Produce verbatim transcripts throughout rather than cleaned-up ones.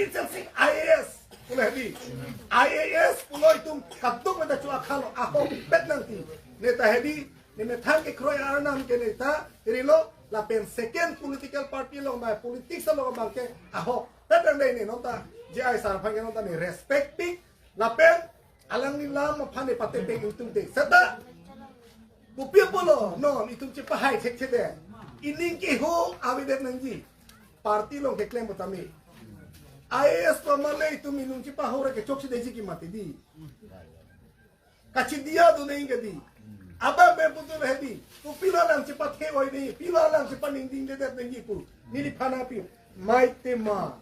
Inselsi I A S pulo hedi. I A S pulo itum kaduk meda chu akhalo ahokpet nangji. Neta hedi, ne methang kekroi arnam ke neta rilo, lapen second political party along ba politics along abang ke ahokpet nang dei ne nonta J I sar aphan ke nonta ne respect pik, lapen alangli alam aphan ne patepeng itum te. Seta, kopi pulo, non itum chepahai thekthedet. Ining kehok avedet nangji. Party along keklem pu tame. I A S pamale itum ingnung chepahor ke chokche detji ke mati dei. Kachidiya do neng ke dei. Abang pen putu hedi. Kopilo alam chepathe oi dei. Pilo alam chepaningdingdedet nangji pu. Neliphan aphi. Mei tema.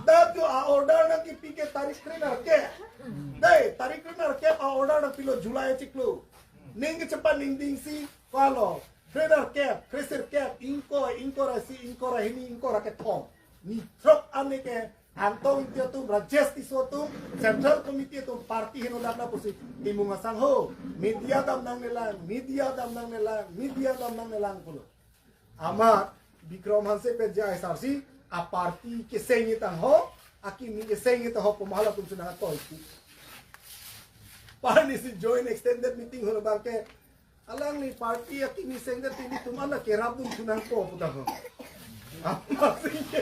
Dak jo a-order nangkipi ke tarik krenerkep. Dei, tarik krenerkep a-order nangpilo July achiklo. Neng ke chepaningdingsi, kalo, krenerkep, kresirkep, ingkoi, ingkoi ra isi, ingkoi ra hini, ingkoi ra kethom. Ni throk ane ke, Angtong Ingti atum, Rajesh Tisso atum, Central Committee atum, party heno dak na pusi, imung asangho, media dam nangnelang, media dam nangnelang, media dam nangnelang pulo. Amat Bikram Hanse pen J I sar si a-party keseng-et tangho, akimi keseng-et tangho pu ma halatum si nangtoi pu. Parni si joint extended meeting holo abang ke, alangli party akimi sengdet ilitum ana kerapdun thu nangpo pu tangho. Amatsi ke,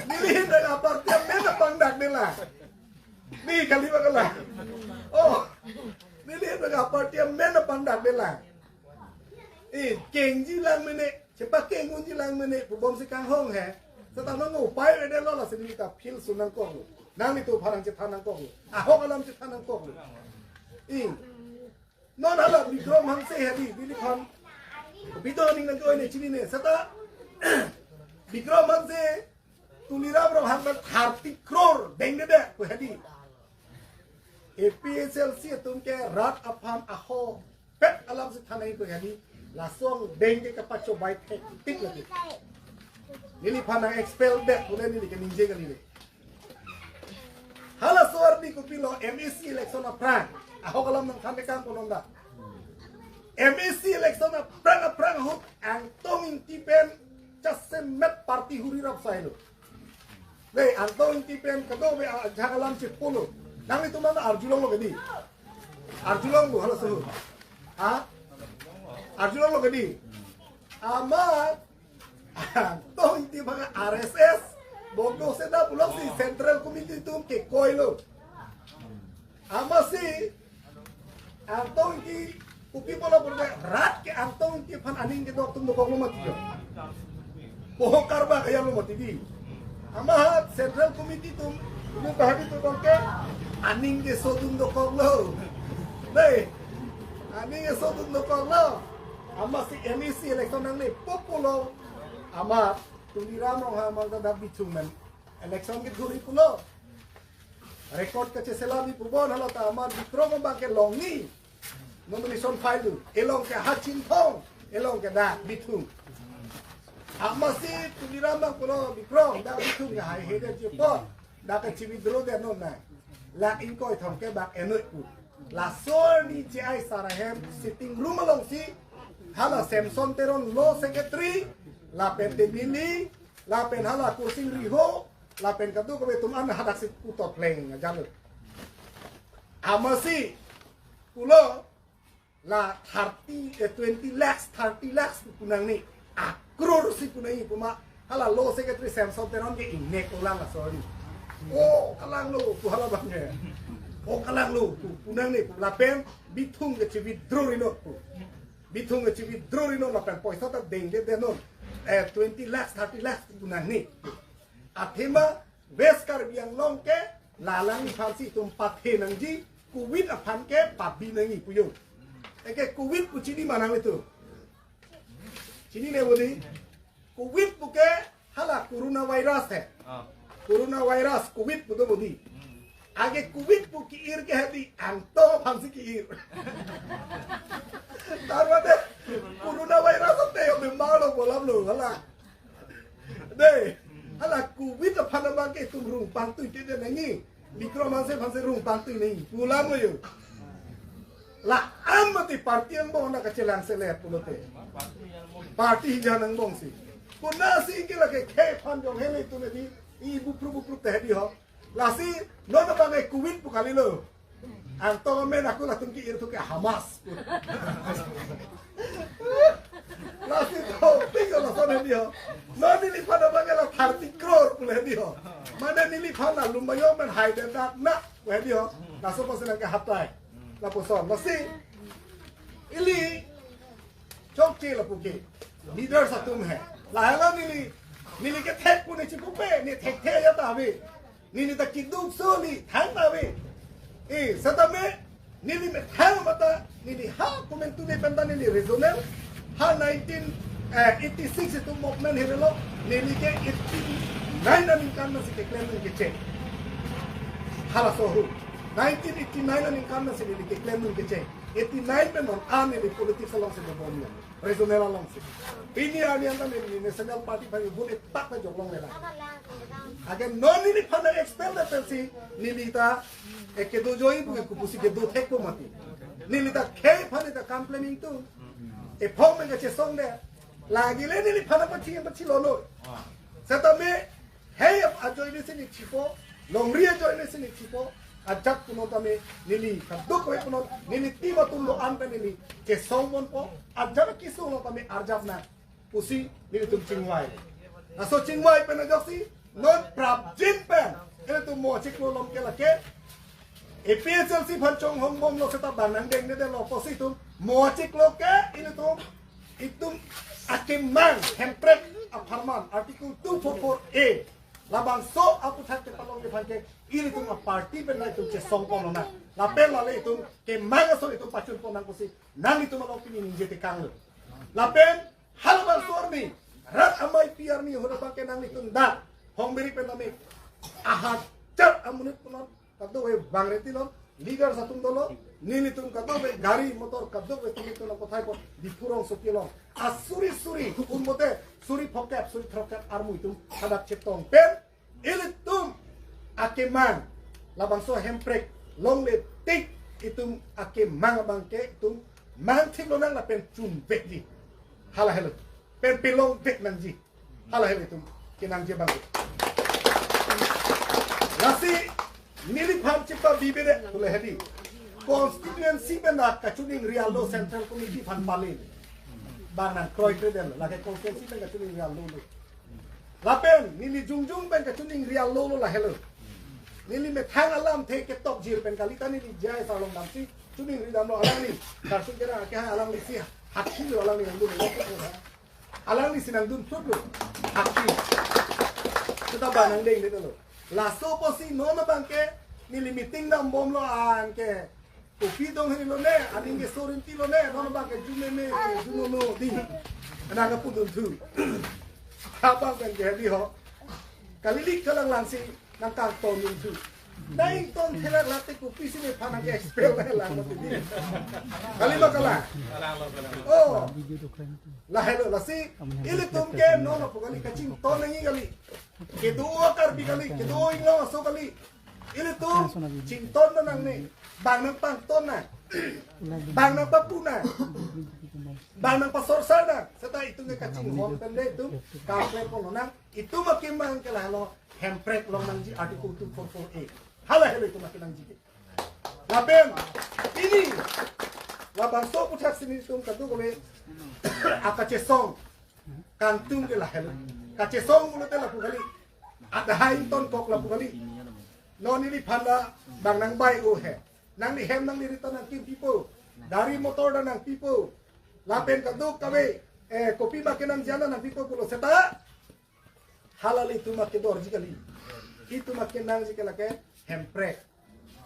neli hin dak a-party amen apangdakdelang. Dei kali ba kala. Oh, neli hin dak a-party amen apangdakdelang. Eh, kengji lang mene, chepakeng unji lang mene, pubom si kanghong he. Seta nang upai ave detlo, lasi neli ta appeal sun nangkoklo. Nanglitum aphan nangchethan nangkoklo. Ahok alam chethan nangkoklo. Eh. Non hala Bikram Hanse hedi, neliphan. Bidon ning nang join ne chinine. Seta Bikram Hanse, Tuliram Ronghang pen thirty crore dengdede pu hedi. A P H L C atum ke rat aphan ahokpet alam si than nangji pu hedi. Lason dengke kapachobai thektik lagi. Neliphan nang-expel det pule neli keningje kali le. Halaso arni kopilo M A C election aphrang. Ahok alam nangthan dekang konon da. M A C election aphrang aphrang ahut Angtong Ingti pen jasemet party huri rap sailo. Dei, Angtong Ingti pen kadokave ajahak alam chepulo. Nanglitum an arjulonglo ke dei. Arjulonglo halaso. Ha? Arjulonglo ke dei. Amat Angtong Ingti aphan R S S, Bogdo Seda pulosi Central Committee atum kekoilo. Amatsi Angtong Ingti kopi pulo pulote rat ke Angtong Ingti aphan aning kedok atum dokoklo mati jo. Poho karba kaya lo mati dei. Amat Central Committee atum, itum bahagi atum ke aning kesodun dokoklo. Dei, aning kesodun dokoklo. Amatsi M A C election nangne pupulo. Amat Tuliram Ronghang abang ta dak Bithung pen election keduri pulo. Record kacheselam ji pubon halo ta amat Bikram abang ke Longni nomination file do. Elong ke Hachinthong, elong ke dak Bithung. Amatsi Tuliram abang pulo Bikram dak Bithung ke haihe det ji apot. Dak ke chi-withdraw det non nang. Lakh ingkoi thomkep bak enoi pu. Laso arni J I sar ahem sitting room alongsi hala Samson Teron law secretary, lapen te neli, lapen hala Kursing Riho, lapen kadokave atum an hadak si putot leng ajalo. Amatsi pulo la thirty, eh, twenty lakhs, thirty lakhs pu nangne. Akror si pu nangji pu ma hala law secretary Samson Teron ke ingnek olang la sorry. O kalanglo pu hala abang ke. O kalanglo pu, pu nangne pu lapen Bithung ke chi-withdraw rinot pu. Bithung ke chi-withdraw rinot lapen poisa ta dengdedet non. Eh, twenty lakhs, thirty lakhs pu nangne. Athema West Karbi Anglong ke la alangliphan si itum pathe nangji, covid aphan ke pabi nangji pu jo. Eke covid pu chini ma nanglitum? Chinine bo dei? Covid pu ke hala coronavirus he. Ah. Coronavirus covid pu do bo dei. Hmm. Age covid pu ke-ir ke hedi Angtong aphan si ke-ir. Tarmate coronavirus ante yo bemar lo bolam lo hala. Dei, hala covid aphan abang ke itum rung pangtui te nangji. Bikram Hanse aphan si rung pangtui nangji. Pulang lo jo. La-an mati party angbong na kachelang selet pulote. Party hija angbong si. Puna si ke lake khei aphan jong hele tu ne di, i bupru bupru te di ho. Lasi non abang e kuwit pu kalilo. Ang to men aku latum ke-ir thu ke Hamas. Lasi to, tinggal lason he di ho. Non neliphan abang e la thirty crore pu le di ho. Mane neliphan la lumbayong men hai den dak na pu he di ho. Laso apotsi nangkehatai. Lapuson. Lasi ili chokche lapu ke. Leaders atum he. Lahelo neli, neli kethek pu ne chipupe, ne thekthe ajat ta ave. Neli ta kiduk soli, thang ta ave. Eh, setame, neli methang mata, neli ha komantu ne penta neli regional, ha nineteen eighty-six itum movement herelo, neli ke eighty-nine aningkan masi keklem nung kecheng. Halaso ahut. Nineteen eighty-nine aningkan masi neli keklem nung kecheng. Eighty-nine pen non an neli politics alongsi bebom lo. Regional alongsi. Pini arni anta neli national party aphan vote etak ta joklongle. Anke non neliphan expel da pensi neli ta e kedo joi pu ke kopusi kedo thekpo mati. Neli ta khei aphan ta kam planning tu. Ephong men kachesong de. Lake le neliphan paching paching lolo. Setame hei ajoine si neli chipo, longri ajoine si neli chipo, ajat punon tame neli kadokave punon, neli team atum lo-an pen neli chesong ponpo, ajat kesung lo tame arjap nang pusi nelitum chingvai. Laso chingvai pen ajoksi, non prapjin pen, ilitum mo chiklo along ke lake, A P H L C aphan chonghong bomlo seta bang nangdengdedetlo pusi itum, mo chiklo ke, ilitum, itum akemang, hemprek apharman, Article two four four A. Labangso aputhak kepalongji aphan ke ilitum aparty pen nangtum chesong pon nang. Lapen lale itum kemang ason itum pachun pon nang pusi nanglitum along pini ningje tekanglo. Lapen halabangso arni rat amei pi arni ahut abang ke nanglitum dak Hongbiri pen tame ahajat amonit punon kadokave bang reti non, leaders atum dolo, nelitum kadokave gari motor kadokave tumi tuna kothai ko Diphu rongsopi along. Asuri suri, un bote, suri phokep, suri throkkep armu itum hadak chetong pen, ilitum akemang, labangso hemprek longle tik, itum akemang abang ke itum mangthip lonang lapen chunvekji. Hala helo. Pen pelongvek nangji. Hala helo itum kenangji abang. Lasi neliphan chepabibedet pule hedi. Constituency pen dak kachiningri arlo Central Committee aphan pale. Bang nangkroikredetlo, lake constituency pen kachiningri arlo lo. Lapen neli jongjong pen kachiningri arlo lo lahelo. Neli methang alamthe ketok jir pen kali ta neli J I sar along damsi chiningri damlo alangli. Karsun kera ke ha alanglisi hakhi lo, alangli nangdun lo. Alanglisi nangdun thut lo. Hakhi. Seta bang nangdengdetlo. Laso apotsi non abang ke neli meeting dambomlo, anke kopi dong hini lone, aning ke sorinti lone, non abang ke jumeme, junono di. Anang kapudun thu. Abang pen ke di ho. Kalilik kalang langsi nangkangton dun thu. Nangton thela late kopisi nephan nangke expel nanglang mati di. Kali ma kalang. Oh. Lahelo lasi ilitum ke non apu kali kachington nangji kali. Kedo Karbi kali, kedo Inglong aso kali. Ilitum chington nangne. Bang nangpangton nang. Bang nangpapu nang. Bang nangpasorsar nang. Seta itum ke kachinghon pen le itum kaple pon nang. Itum akemang ke lahelo hemprek long nangji Article two four four A. Hala helo itum akenangji ke. Lapen pini labangso aputhak si nelitum kadokave akachesong kangtung ke lahelo. Kachesong pulote lapu kali. Adhai ingtonkok lapu kali. Non neliphan la bang nangbai-o he. Nanglihem nangliri ta nangkimpipo. Gari motor ta nangpipo. Lapen kadokave, eh, kopi ma kenangji an ta nangpipo pulo seta. Hala le itum akedorji kali. Itum akenangji ke lake hemprek.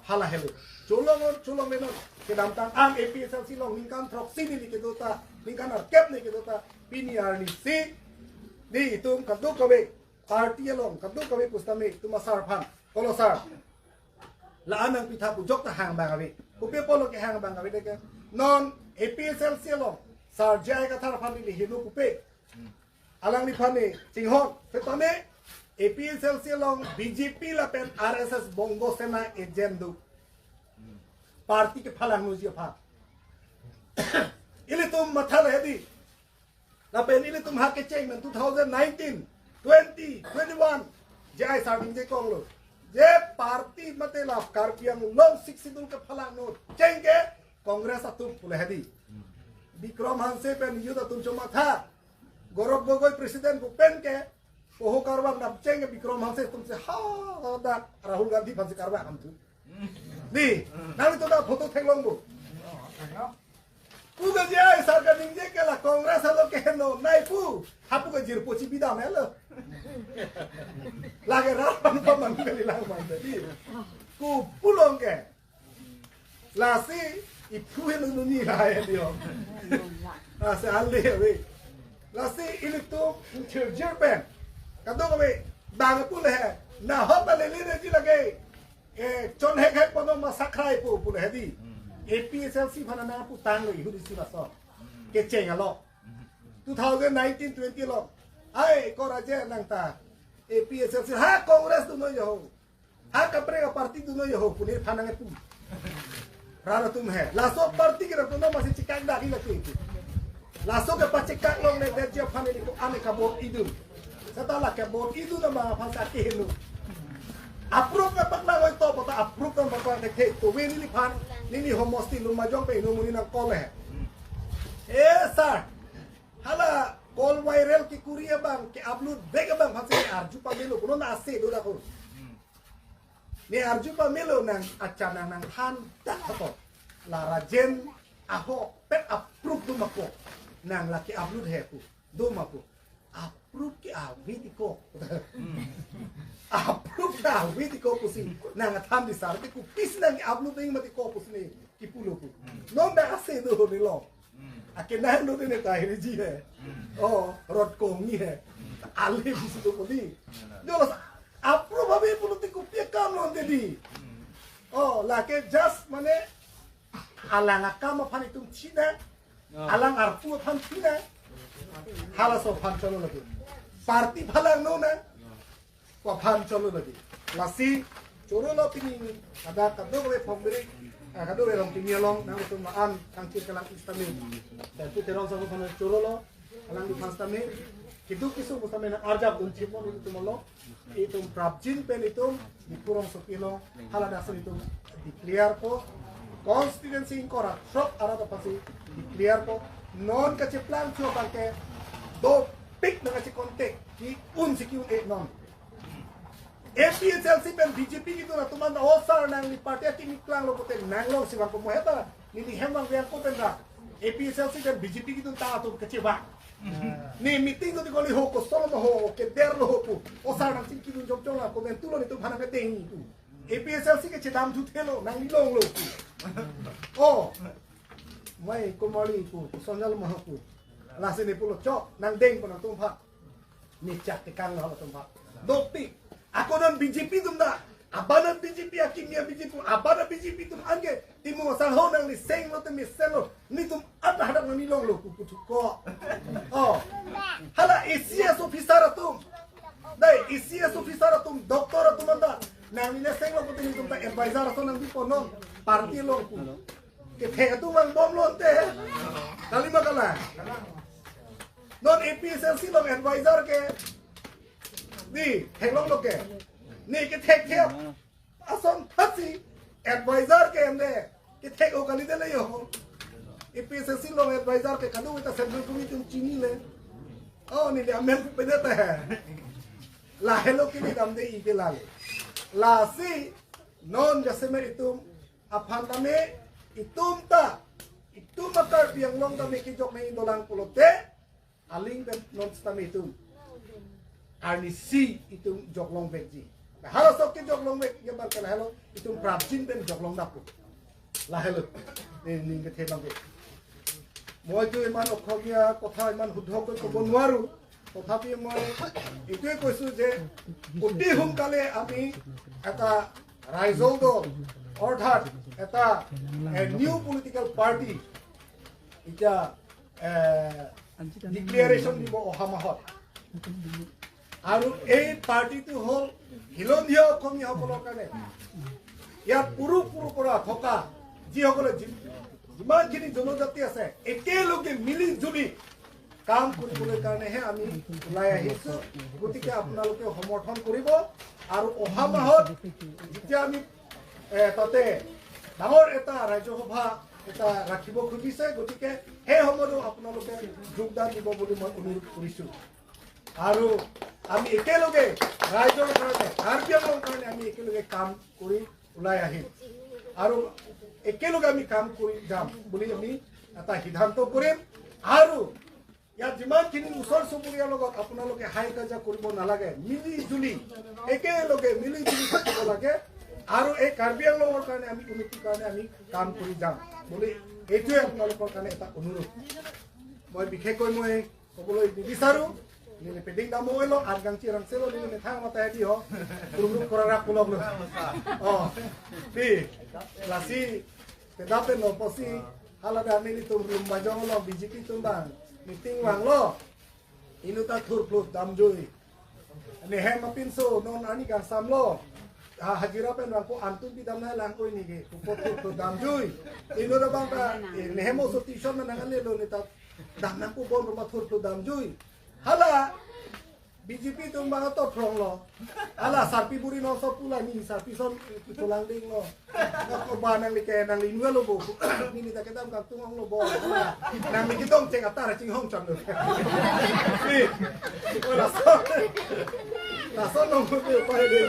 Hala helo. Cholong on, cholonglenon. Kedamtang ang A P H L C along ningkan throksi neli kedo ta, ningkan arkep neli kedo ta, pini arni si di itum kadokave party along, kadokave pusitame itum asar aphan. Kolo sar. La-an nangpitha pu jok ta hang abang ave. Kopi apotlo kehang abang ave de ke. Non A P H L C along sar J I Kathar aphan neli heno pupe. Alangliphan ne chinghon, setame A P H L C along B J P lapen R S S Bongo Sena agent do. Party kephalangji aphan. Ilitum matha le di. Lapen ilitum ha kecheng pen two thousand nineteen, twenty, twenty-one, J I sar ningje konglo. Je party mate la Karbi Anglong Sixth Schedule kephalangno cheng ke Congress atum pule hedi. Bikram Hanse pen youth atum chomatha. Gaurav Gogoi president pu pen ke poho karwan dam cheng ke Bikram Hanse atum si ha dak Rahul Gandhi aphan si karwan atum. Di, nangtum ta photo theklong bo. Pu ke J I sar kaningje ke la Congress alo ke henonei pu. Hapu ke jirpo chibi dam helo. Lake rat pan paman kali lang man di. Ku pulong ke. Lasi iphu helo nuni la ya dio. Lasi ale we. Lasi ilitum chirjir pen. Kadokave bang pule he. Na hot na lele ne ji lake. Eh, chonhek hek pono ma sakrai po pule hedi. A P H L C aphan nangputanglo ihudi si laso. Kecheng alo. Two thousand nineteen twenty lo. Ai, kora je nang ta. A P H L C ha Congress dunoi ho. Ha kaprek aparty dunoi ho pule aphan nangpu. Rara tum he. Laso party ke rap no masi chikak dak hi lake. Laso ke pachikak longle det ji aphan ili ko ane kabor idun. Seta lake bor idun nama aphan sa kehenu. Approve na paklang oi to pota approve na paklang ke to we neliphan neli homosti Lumbajong pen inut monit nang call he. Eh sir. Hala call viral kekuri abang ke upload vek abang aphan si arju pamelo punon ase do dako. Ne arju pamelo nang achanang nangthan dak ako. La Rajen ahok pet approve do ma ko. Nang lake upload he ko. Do ma ko. Approve ke ave ti ko. Approve ke ave ti ko pusi. Nang athan di sar ti ko pis nang upload ding mati ko pusi ne. Kipulo ko. Non dak ase do ne lo. Akenang do ne ta hiri ji he. Oh, rot kongi he. Ale bisi do ko di. Jolos approve ave pulo ti kopi akam lonte di. Oh, lake just mane alang akam aphan itum china, alang arpu aphan china, halaso aphan cholo lake. Party phalangno na, ko aphan cholo lake. Lasi chorolo pini ada kadokave Phongbiri, ah, kadokave Rongkimi along nangtum an kangchir kelang istami. Dan tu terong sa aphan chorolo. Alang di first time keduk kesung pusitame nang arjap dun chipon itum along. Itum prapjin pen itum di kurong sopi along hala dasun itum declare ko. Constituency ingkoi ra throk arat aphansi declare ko. Non kacheplang chu abang ke dopik nang kache contact ki-un si ki-un-e non. A P H L C pen B J P kedun atum an osar nangli party akimi klanglo pute nanglong si vang ko mo heta. Neli hem vang vang ko pen ra. A P H L C pen B J P kedun ta atum kachevang. Ne meeting ko ti koli ho ko solo ho ke der lo ho pu. Osar nangchingki dun jok jok la ko pen tulo netum aphan nang kedeng pu. A P H L C kachedam thuthelo nangli longlo pu. Oh. Mai ko mali pu, sonjal ma pu. Lasi ne pulo chok nang deng pu nangtum aphan. Nechak tekang lo atum aphan. Dopik. Ako non B J P atum ta. Abana B J P akimi a B J P. Abana B J P atum anke. Timung asal ho nangli senglo te mi senglo. Netum ata hadak nangli longlo pu puthuk ko. Oh. Hala A C S officer atum. Dai A C S officer atum, doctor atum anta. Nangli ne senglo pute netum ta advisor aso nangpipo non. Party along pu. Kethek atum vangbomlo ante. Kali ma kalang. Non A P H L C along advisor ke. Di, theklonglo ke. Ne kethek thek. Ason thasi advisor ke ende. Kethek o kali dele yo. A P H L C along advisor ke kadu ta central committee atum chinile. Oh, neli amen pede ta he. Lahelo kini damde i ke lale. Lasi non jasemet itum aphan tame itum ta, itum a Karbi Anglong tame kejok nangji dolang pulote, aling pen non sitame itum arnisi itum joklong vekji. Halaso ke joklong vek ke abang ke lahelo itum prapjin pen joklong dappo. Lahelo. Ne ning kethe abang ke. Moi tu iman Okhomia kotha iman huddhok koi kobo nuaru. Tothapi moi itue koisu je, uti hum kale ami eta raizol do, orthat eta, eh, new political party. Ija, eh, declaration dibo oha mahot. Aru ei party tu hol Hilondia Okhomia hokolor karne. Yat puru puru pura thoka. Ji hokole ji, jiman kini jonojati ase. Ekeloge mili juli. কাম কৰিবলৈ কাৰণেহে আমি ওলাই আহিছো। গতিকে আপোনালোকে সমৰ্থন কৰিব আৰু অহা মাহত যেতিয়া আমি এ, তাতে ডাঙৰ এটা ৰাজ্য সভা এটা ৰাখিব খুজিছে, গতিকে সেই সময়তো আপোনালোকে যোগদান দিব বুলি মই অনুৰোধ কৰিছো। আৰু আমি একেলগে ৰাইজৰ কাৰণে, কাৰ্বি আংলঙৰ কাৰণে আমি একেলগে কাম কৰি ওলাই আহিম আৰু একেলগে আমি কাম কৰি যাম বুলি আমি এটা সিদ্ধান্ত কৰিম। আৰু ইয়াত যিমানখিনি ওচৰ চুবুৰীয়াৰ লগত আপোনালোকে হাই কাজিয়া কৰিব নালাগে, মিলি জুলি একেলগে মিলি জুলি থাকিব লাগে। আৰু এই কাৰ্বি আংলঙৰ কাৰণে আমি উন্নতিৰ কাৰণে আমি কাম কৰি যাম বুলি এইটোৱে আপোনালোকৰ কাৰণে এটা অনুৰোধ। মই বিশেষকৈ মই ক'বলৈ নিবিচাৰো। Neli peding damo elo, argang chirang selo, neli methang mata hedi ho. Turun kurang rak pulang lo. Oh, di, lasi, pedap no posi, hala da nelitum rum bajong lo, B J P atum bang, meeting vanglo. Inut ta thurphlut damjui. Nehem apinso non ani kangsam lo. Ha, hajira pen vangpo antum bidam na lang oi nige. Pupo thurphlut damjui. Inut abang ta, eh, nehem oso tuition na nangan lelo ne ta dam nangpo bon ruma thurphlut damjui. Hala B J P atum bang ato phrong lo. Hala sarpi buri no so pula ni sarpi son pulang ding lo. Ko ba nangli ke nangli inut lo bo. Neli ta kedam kangtung ong lo bo. Nangli kedong cheng atar ching hong chon lo. Si. Laso. Laso nong ko pa de.